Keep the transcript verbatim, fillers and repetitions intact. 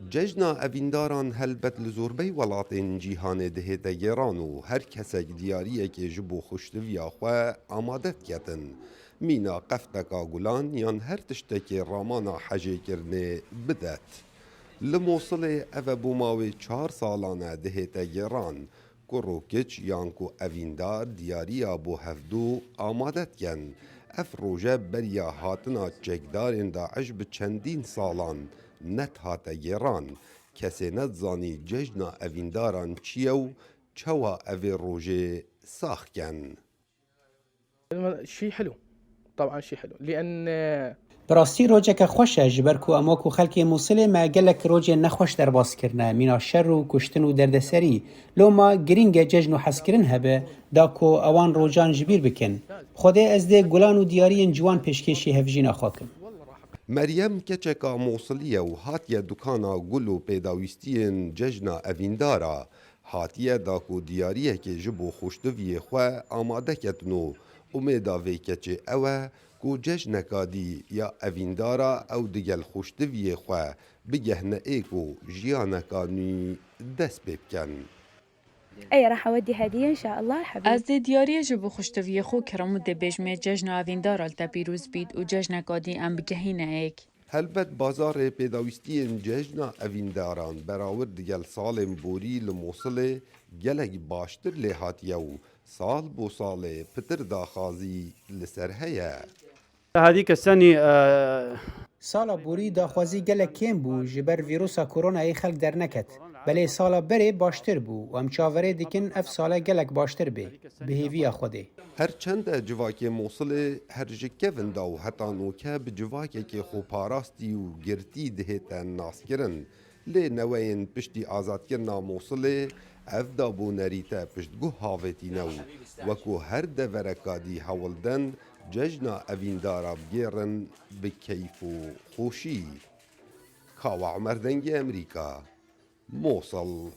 Cejna evîndaran helbet li zorbey welatên cîhanê dihête gêran û her kesek diyariyekê ji bo xweştiviya xwe amade diketin. Mîna qefteka gulan yan her tiştekê ramana hejêkirinê bidet. Li Mosilê ev e bo mawê çar salan e dihête gêran. Kur û kiç yan ku evîndar diyariya bo hevdû amade dikin. Ev roje beriya hatina çekdarên DAIŞ bi çendîn salan nedihate gêran. Kesê nedizanî cejna evîndaran çi ye û çawa evê rojê sax ken. شيء حلو، طبعا شيء حلو لأن Bi rastî rojeke xweş e, ji ber ku em wekû xelkê Mûsilê me gelek rojên nexweş derbas kirine, mîna şer û kuştin û derdeserî. Loma girîng e cejn û hezkirin hebe, da ku ewan rojan ji bîr bikin. Xwedê ez dê gulan û diyariyên ciwan pêşkêşî hevjîna xwe kim. Meryem keçeka Mosilî ye û hatiye dukana gul û pêdawîstiyên cejna evîndara. Hatiye da ku diyariyekê ji bo xweştiviyê xwe amade ketin û umêda vê keçê ew e ku cejneka dî ya evîndara ew digel xweştiviyê xwe bigehne êk û jiyaneka nû dest pê bikin. اي راح اودي هدية ان شاء الله حبيبي. Ez dê diyariyê ji bo xweştiviyê xwe kirim û dê bêjmê cejna evîndara li te pîroz bît û cejneka dî em bigehîne êk. Helbet bazarê pêdawîstiyên cejna evîndaran berawir digel salên borî li Mosilê gelek baştir lê hatiye û sal bo salê pitir daxwazî li ser heye. هذيك السنة Sala borî daxwazî gelek kêm bû ji ber vîrusa koronayê xelk derneket. Belê sala berê baştir bû û em çaverê dikin ev sale gelek baştir bê, bi hêviya Xwedê. Her çend e civakê Mosilê her ji kevin da û heta noke bi civakekê xweparastî û girtî dihête naskirin. Lê neweyên piştî azadkirina Mosilê ev dabûnerîte piştguh havêtîne û wekû her devereka dî hewl den cejna evîndara bigêrin bi keyf û xweşî. Kawa Umer Dengê Emerîka, Mosil.